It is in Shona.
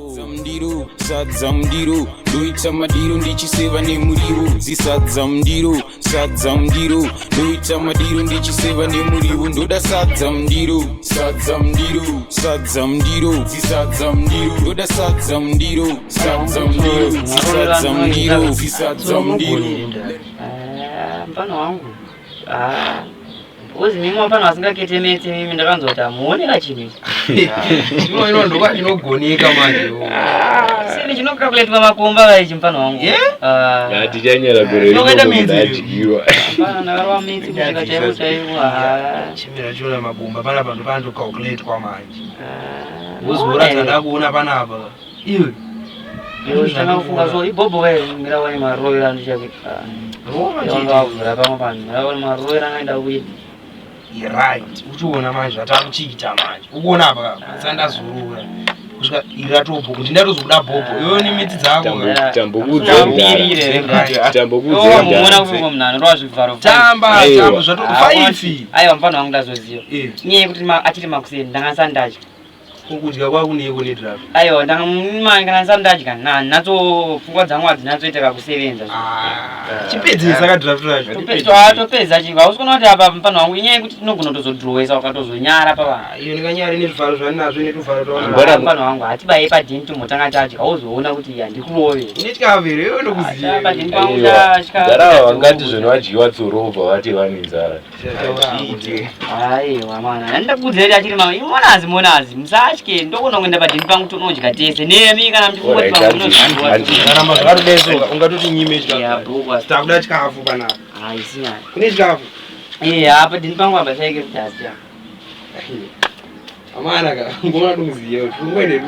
Sadza mundiro, sadza mundiro, ndoita madiro ndichiseva nemuriwo. Zisadza mundiro, sadza mundiro, ndoita madiro ndichiseva nemuriwo. Ndoda sadza mundiro, sadza mundiro, sadza mundiro, zisadza mundiro. Ndoda sadza mundiro, sadza mundiro, zisadza mundiro, zisadza mundiro. Ah, mfana wangu. Ah. Because mimi mfana vasingakete metse mimi ndakanzwa kuti hamuoneka chinhu ichi. Chino ino ndoka chinogoneka manje. Sini chinokalkuletwa makomba kaichi mfana wangu. Yeah? Ah. Tichanyara gore Tinokuita rino midzi. ndadyiwa. Mfana ndakarova mitsi kusvika chaiwo chaiwo. Ah. Chimira chiona mabomba panapa ndo pandokalkuletwa manje. Ah. Uzoratidza ndakuona panapa. Iwe. Iwe uchitanga kufunga so ibhobho kai mira wani marovero andichake. Rova Wanga chete. wavhura pamwe panhu. Mira wani marovero angaenda kuita. Right. Uchiona manje zvatakuchiita manje. Ukuona apa ka. Sandazorora. Kusvika iratobho kuti ndatozobuda bhobho. Iwe nemitsi dzako. ka. Tambokudza Tambirire. kudhara. Tambokudza Muona kudhara. kufunga munhu anorova zvivharo. Tamba, Aiwa. tamba zvato 5. Aiwa mfana wangu ndazoziva. Eh, Nyaya yekuti achiri makuseni ndanga sandadya. kudya kwakuneko nedraft. Aiwa ndanga kana sandadya natso pfungwa dzangu hadzinatsoita kakusevenza. Ah, chipedzisa ka draft racho. Topedza chingwa hausi kuona kuti apa mfana wangu inyaya yekuti tinogona kutozodhurowesa ukatozonyara pavanhu. Ah, iyo ndinganyari nezvivharo zvandinazvo netuvharo twaona. Mbona- Mfana wangu hatibaye padheni tombotanga tadya wozoona kuti handikurove. Une chikafu here iwe ndokuziva. Padheni pangu Aiwa. tadya. Nzara vangati zvino vadyiwa tsoro vati vane nzara. Zviite. Aiwa mana ndandakuudza kuti achiri mama imonazi monazi musatye ndogona kuenda padheni pangu tonodya tese nemi kana muchifungoti Alright, pangu hanzi, hanzi. Karamba zvakatodesoka ungatoti nyime chikafu. bhuku Takuda chikafu panapa. haisi nyaya. Kune chikafu. Eh, apa dheni pangu apa chaike kudhasya. Amana ka ngoma ndokuziva kuti ungoende.